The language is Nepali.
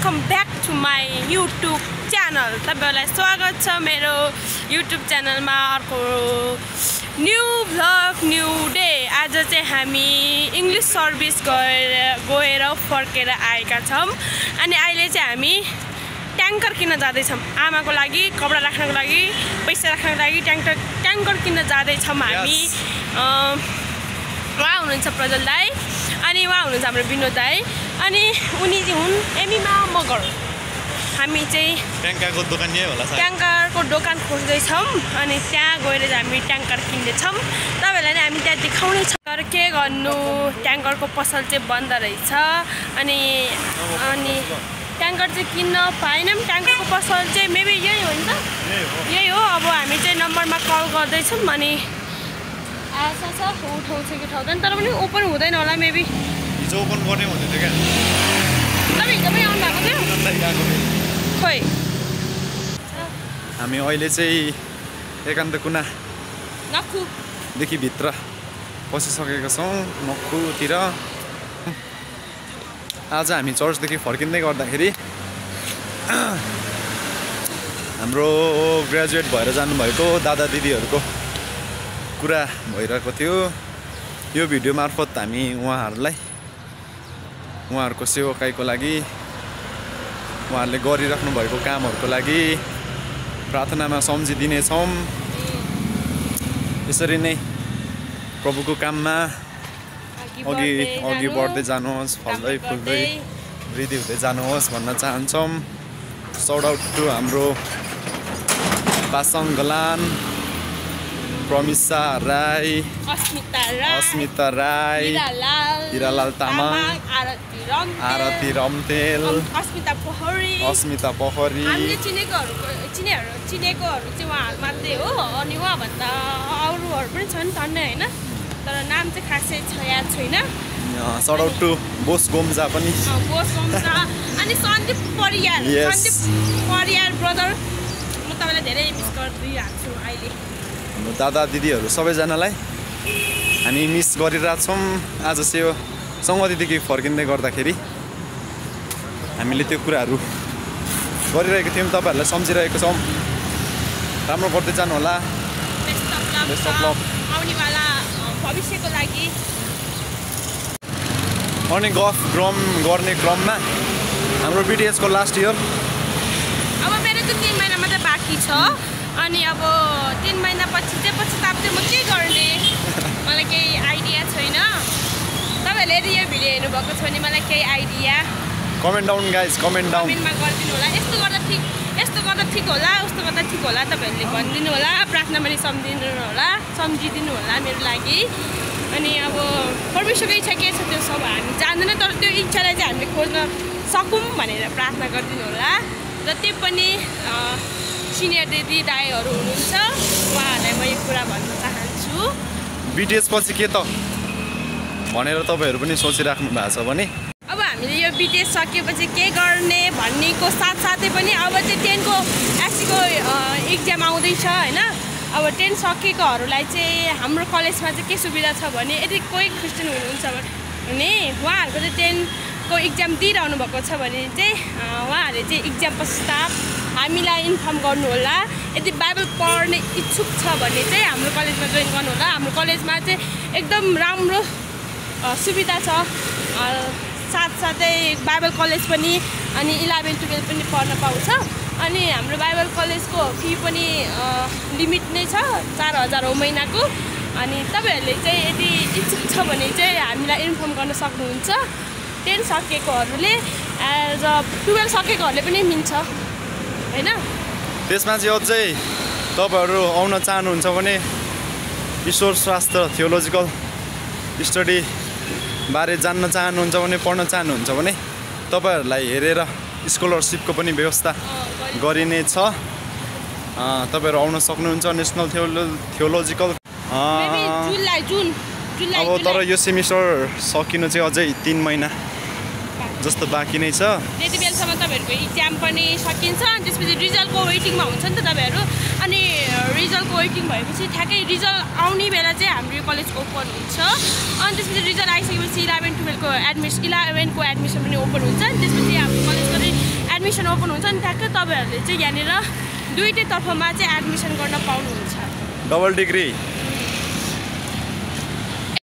Welcome back to my YouTube channel. तपाईहरुलाई स्वागत छ मेरो युट्युब च्यानलमा अर्को न्यू भ्लग न्यू डे। आज चाहिँ हामी इङ्ग्लिस सर्भिस गएर फर्केर आएका छौं अनि अहिले चाहिँ हामी ट्याङ्कर किन्न जाँदैछौं। आमाको लागि कपडा राख्नको लागि पैसा राख्नको लागि ट्याङ्कर किन्न जाँदैछौं हामी। उहाँ हुनुहुन्छ प्रज्वल दाई अनि उहाँ हुनुहुन्छ हाम्रो विनोद दाई अनि उनी चाहिँ हुन् एमिमा मगर। हामी चाहिँ ट्याङ्करको दोकान यही होला सायद। ट्याङ्करको दोकान खोज्दैछौँ अनि त्यहाँ गएर चाहिँ हामी ट्याङ्कर किन्नेछौँ। तपाईहरुलाई हामी त्यहाँ देखाउने छ। तर के गर्नु, ट्याङ्करको पसल चाहिँ बन्द रहेछ अनि ट्याङ्कर चाहिँ किन्न पाएनौँ। ट्याङ्करको पसल चाहिँ मेबी यही हो नि त, यही हो। अब हामी चाहिँ नम्बरमा कल गर्दैछौँ अनि आशा छ उठाउँछ कि उठाउँदैन, तर पनि ओपन हुँदैन होला मेबी। हिजो ओपन गर्ने हुँदै थियो क्या। तपाईँ हिजो पनि आउनु भएको थियो खोइ। हामी अहिले चाहिँ एकान्त कुना नक्खुदेखि भित्र पसिसकेका छौँ नक्खुतिर। आज हामी चर्चदेखि फर्किँदै गर्दाखेरि हाम्रो ग्रेजुएट भएर जानुभएको दादा दिदीहरूको कुरा भइरहेको थियो। यो भिडियो मार्फत हामी उहाँहरूको सेवाकाईको लागि, उहाँहरूले गरिराख्नु भएको कामहरूको लागि प्रार्थनामा सम्झिदिनेछौँ। यसरी नै प्रभुको काममा अघि बढ्दै जानुहोस्, फल्दै फुल्दै वृद्धि हुँदै जानुहोस् भन्न चाहन्छौँ। साउट आउट टु हाम्रो पासाङ गलान, प्रमिसा राई, अस्मिता राई, हिरालाल तामाङ, आरती रम्तेल, अस्मिता पोखरी। हामीले चिनेकोहरू चाहिँ उहाँ मात्रै हो अनि उहाँभन्दा अरूहरू पनि छन् टन्नै होइन, तर नाम चाहिँ खासै याद छैन। साउट आउट टु बोस गोम्जा पनि, अनि सन्दीप परियार ब्रदर। म तपाईँलाई धेरै मिस गरिदिइरहेको छु अहिले। हाम्रो दादा दिदीहरू सबैजनालाई हामी मिस गरिरहेछौँ। आज सङ्गतिदेखि फर्किँदै गर्दाखेरि हामीले त्यो कुराहरू गरिरहेको थियौँ, तपाईँहरूलाई सम्झिरहेको छौँ। राम्रो गर्दै जानु होला। बेस्ट अफ लक आउनेवाला भविष्यको लागि। अनि गफ गर्ने क्रममा हाम्रो बिटिएसको लास्ट इयर। अब मेरो चाहिँ 3 महिना मात्रै बाँकी छ अनि अब 3 महिनापछि चाहिँ पश्चाताप चाहिँ म के गर्ने, मलाई केही आइडिया छैन। तपाईँहरूले यदि यो भिडियो हेर्नुभएको छ भने मलाई केही idea comment down guys, comment down कमेन्टमा गरिदिनु होला। यस्तो गर्दा ठिक होला, उस्तो गर्दा ठिक होला, तपाईँहरूले भनिदिनु होला। प्रार्थना पनि सम्झिदिनु होला मेरो लागि। अनि अब परमेश्वरको इच्छा के छ त्यो सब हामी जान्दैन, तर त्यो इच्छालाई चाहिँ हामीले खोज्न सकौँ भनेर प्रार्थना गरिदिनु होला। र त्यो पनि सिनियर दिदी दाईहरू हुनुहुन्छ, उहाँहरूलाई म यो कुरा भन्न चाहन्छु। बिटिएस पछि के त भनेर तपाईँहरू पनि सोचिराख्नु भएको छ भने अब हामीले यो बिटिएस सकेपछि के गर्ने भन्नेको साथसाथै पनि अब चाहिँ 10को एससीको इक्जाम आउँदैछ होइन। अब 10 सकेकोहरूलाई चाहिँ हाम्रो कलेजमा चाहिँ के सुविधा छ भने, यदि कोही क्रिस्चियन हुनुहुन्छ भने उहाँहरूको चाहिँ 10को इक्जाम दिइरहनु भएको छ भने चाहिँ उहाँहरूले चाहिँ इक्जाम पश्चात हामीलाई इन्फर्म गर्नुहोला। यदि बाइबल पढ्ने इच्छुक छ भने चाहिँ हाम्रो कलेजमा जोइन गर्नुहोला। हाम्रो कलेजमा चाहिँ एकदम राम्रो सुविधा छ, साथसाथै बाइबल कलेज पनि अनि 11-12 पनि पढ्न पाउँछ। अनि हाम्रो बाइबल कलेजको फी पनि लिमिट नै छ, 4000 हो महिनाको। अनि तपाईँहरूले चाहिँ यदि इच्छुक छ भने चाहिँ हामीलाई इन्फर्म गर्न सक्नुहुन्छ। 10 सकेकोहरूले र 12 सकेकोहरूले पनि मिल्छ होइन। त्यसमा चाहिँ अझै तपाईँहरू आउन चाहनुहुन्छ भने ईश्वर शास्त्र थियोलोजिकल स्टडी बारे जान्न चाहनुहुन्छ भने, पढ्न चाहनुहुन्छ भने तपाईँहरूलाई हेरेर स्कलरसिपको पनि व्यवस्था गरिनेछ। तपाईँहरू आउन सक्नुहुन्छ। नेसनल थियोलोजिकल अब तर यो सेमिस्टर सकिनु चाहिँ अझै 3 महिना जस्तो बाँकी नै छ। त्यति बेलासम्म तपाईँहरूको इक्जाम पनि सकिन्छ अनि त्यसपछि रिजल्टको वेटिङमा हुन्छ नि त तपाईँहरू। अनि रिजल्टको वेटिङ भएपछि ठ्याक्कै रिजल्ट आउने बेला चाहिँ हाम्रो यो कलेज ओपन हुन्छ। अनि त्यसपछि रिजल्ट आइसकेपछि 11-12को एडमिसन पनि ओपन हुन्छ। अनि त्यसपछि हाम्रो कलेजको एडमिसन ओपन हुन्छ नि ठ्याक्कै तपाईँहरूले चाहिँ यहाँनिर दुईटै तर्फमा चाहिँ एडमिसन गर्न पाउनुहुन्छ। Double degree